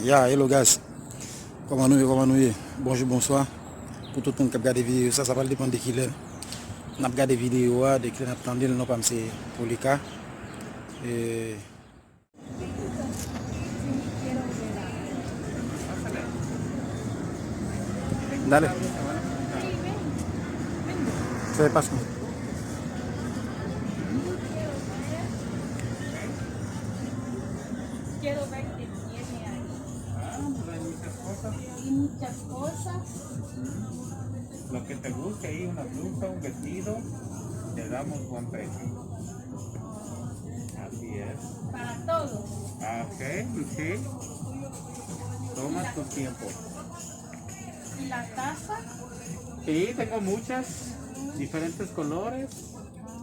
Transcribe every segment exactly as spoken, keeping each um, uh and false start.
Ya, hello guys. Kòman nou ye, kòman nou ye? Bonjou, bonswa. Pou tout moun k ap gade videyo sa, sa pral depann de kilè n ap gade videyo a, de kilè n ap tande l, non pa m se Polika. E, dale. Se pa sa. Quiero ver qué tiene ahí. Ah, pues hay muchas cosas. Y muchas cosas. Lo que te guste ahí, una blusa, un vestido, te damos buen precio. Así es. Para todos. Ah, ok, sí. Toma tu tiempo. ¿Y la taza? Sí, tengo muchas, diferentes colores,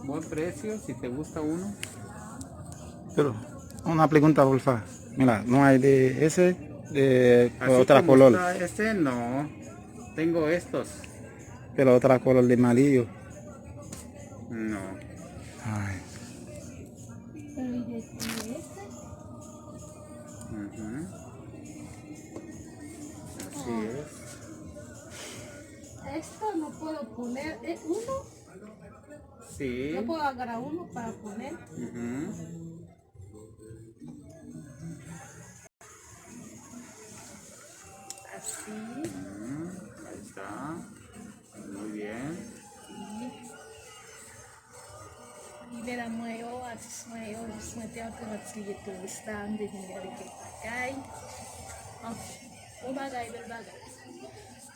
buen precio, si te gusta uno. Pero una pregunta, por favor. Mira, no hay de ese, de Así otra como color. Está ese, no. Tengo estos. Pero otra color de amarillo. No. Ay. Pero ¿y de ti ese? Ujú. Así es. Esto no puedo poner, ¿es uno? Sí. Yo puedo agarrar uno para poner. Ujú. Así. Ujú. Ahí está. Muy bien. Libera mwen yo, atis mwen yo, jis mwen te antre nan ti lye touris la, m te vin gade kèk bagay. Anfen, bon bagay, bèl bagay.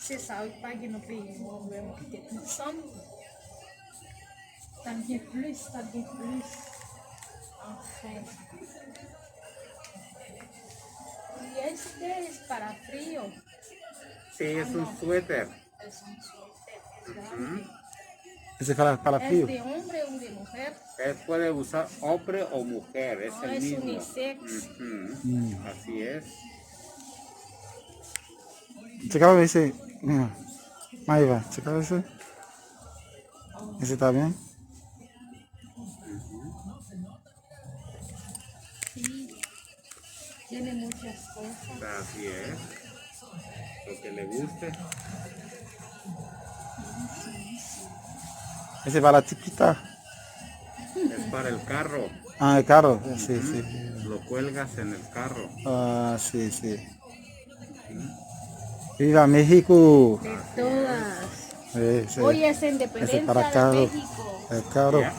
Se sa wi k pa gen nan peyi nou an, vrèman, ki te ansanm. T ap gen plis, t ap gen plis. Anfen. Y este es para frío. Sí, es un suéter. Es un suéter, es grande. Ujú. Ese para, para frío. ¿Es de hombre o de mujer? Eh, puede usar hombre o mujer, es el mismo. No, es unisex. Ujú. Mm. Así es. Chécalo, ese. Mira. Maeva, chécalo ese. Ese está bien. Sí, tiene muchas cosas. Así es. Lo que le guste. Ese para la chiquita. Es para el carro. Ah, el carro. Sí, sí. Ujú. Lo cuelgas en el carro. Ah, sí, sí. Viva México. De todas. Eh, sí. Hoy es independencia de México. El carro. Ya.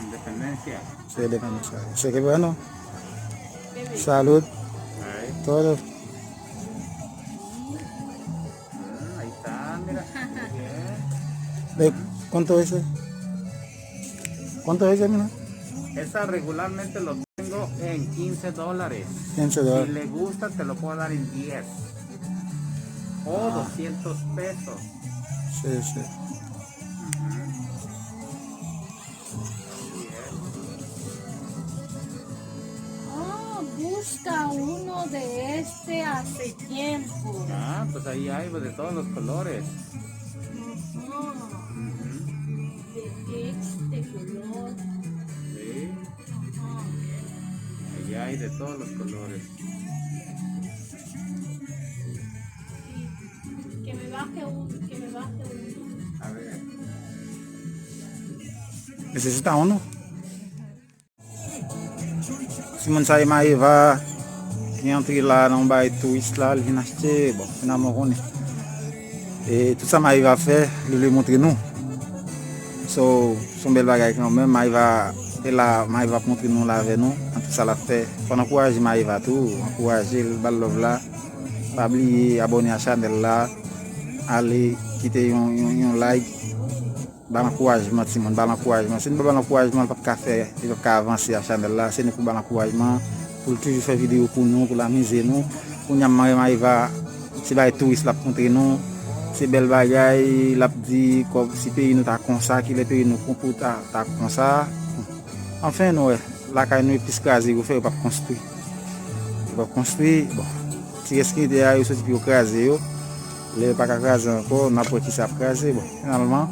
Independencia. Sí, independencia. Así que bueno. Salud. Ay. Todo. Ah, ahí está, mira. Muy bien. ¿Cuánto es ese? ¿Cuánto es ese, mira? Esa regularmente lo tengo en quince dólares. Quince dólares. Si le gusta, te lo puedo dar en diez. O doscientos pesos. Sí, sí. Ujú. Así es. Oh, busca uno de este hace tiempo. Ah, pues ahí hay de todos los colores. Ajá. Ujú. De este color. Sí. Ajá. Allá hay de todos los colores. Que me baje uno, que me baje uno. A ver. Necesita uno. Timoun sa e Maeva ki antre la nan yon bagay touris la, li vin achte, bon, finalman w konnen. E tout sa Maeva fè, li vle montre nou. So, se yon bèl bagay kanmenm, Maeva, e la, Maeva ap montre nou l avè nou, nan tout sa l ap fè. Fò n ankouraje Maeva tou, ankouraje l, ba l love la. Pa bliye abòne a chanèl la, ale kite yon, yon, yon like. Ba l ankourajman, timoun, ba l ankourajman. Si nou pa ba l ankourajman, li p ap ka fè, li p ap ka avanse a chanèl la. Se nou pou ba l ankourajman, pou l toujou fè videyo pou nou, pou l amize nou. Kounye a, Maeva, se bagay touris l ap montre nou. Se bèl bagay, l ap di, kòm si peyi nou ta konsa, kilè peyi nou pou, pou ta, ta konsa. Anfen, nou wè, lakay nou e plis kraze yo fè, yo p ap konstwi. Yo p ap konstwi, bon. Ti rès ki rete a, yo soti pou yo kraze yo. Lè yo pa ka kraze ankò, n ap wè kisa ap kraze. Bon, finalman,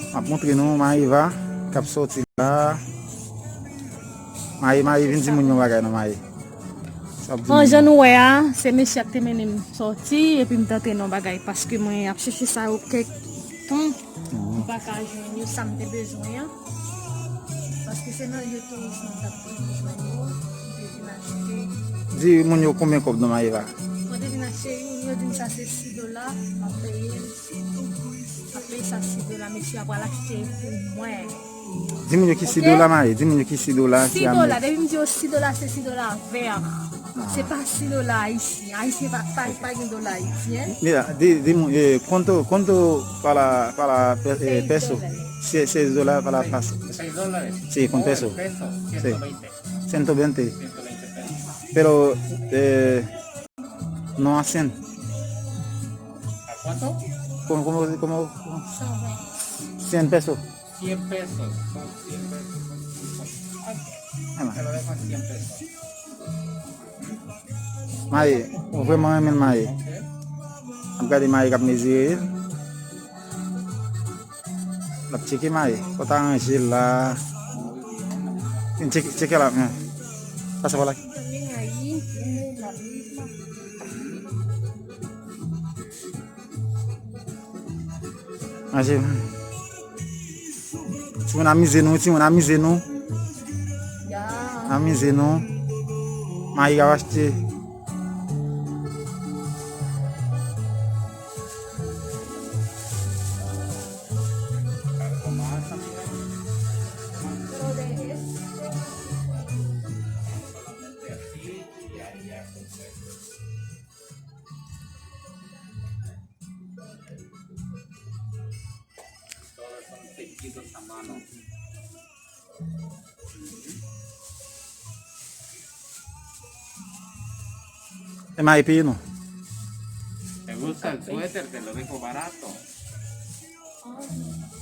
m ap montre nou Maeva k ap sòti la. Maye, Maye, vin di moun yon bagay non, Maye. An jan nou wè a, se mesye a k te mennen m sòti, epi m t antre nan bagay, paske mwen ap chèche sa yo kèk tan, m pa ka jwenn yo, sa m te bezwen an. Paske se nan lye touris mwen t ap toujou jwenn yo, m te vin achte. Di moun yo konbyen kòb nan mayi la? Mwen te vin achte youn, yo di m sa se sis dola, m ap peye l. Apre sa, sis dola, mesye a pral achte pou mwen. Di moun yo ki sis dola mayi, di moun yo ki sis dola ki sis dola, depi m di yo sis dola, se sis dola vè. Se pa sis dola ayisyen. Ayisyen pa, pa, pa gen dola ayisyen. Mira, di, di moun, eh, cuánto, cuánto para, para pe-, eh, peso? Seis dola. Seis dola para peso. Seis dólares. Sí, con peso. Sí. Ciento veinte. Ciento veinte pesos. Pero, eh, no a cien. ¿A cuánto? ¿Cómo, cómo, cómo, cómo? Cien pesos. Cien pesos. Son cien pesos. Te lo dejo en cien pesos. Mayi, ou vrèman renmen mayi. Ok. Ap gade mayi k ap mezire. L ap tcheke mayi. Fò w ta ranje l la. Vin tcheke, tcheke la, men. Pase pa la. Manje. Timoun amize nou, timoun amize nou. Amize nou. Mayi k ap achte. Todos son tejidos a mano. E mayi peyi nou. ¿Te gusta el suéter? Te lo dejo barato.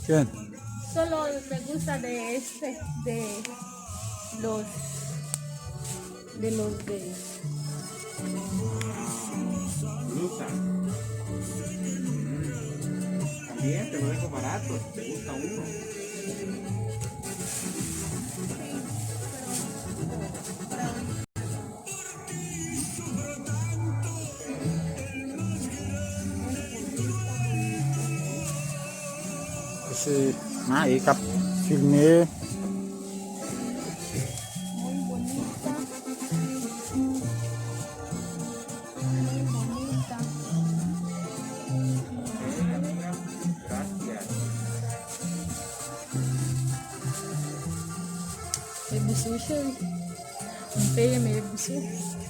¿Quién? Solo me gusta de este, de los, de los de... Blusa. También te lo dejo barato. ¿Te gusta uno? Se mayi k ap filme. E bous ou, cheri. M peye, men e bous ou.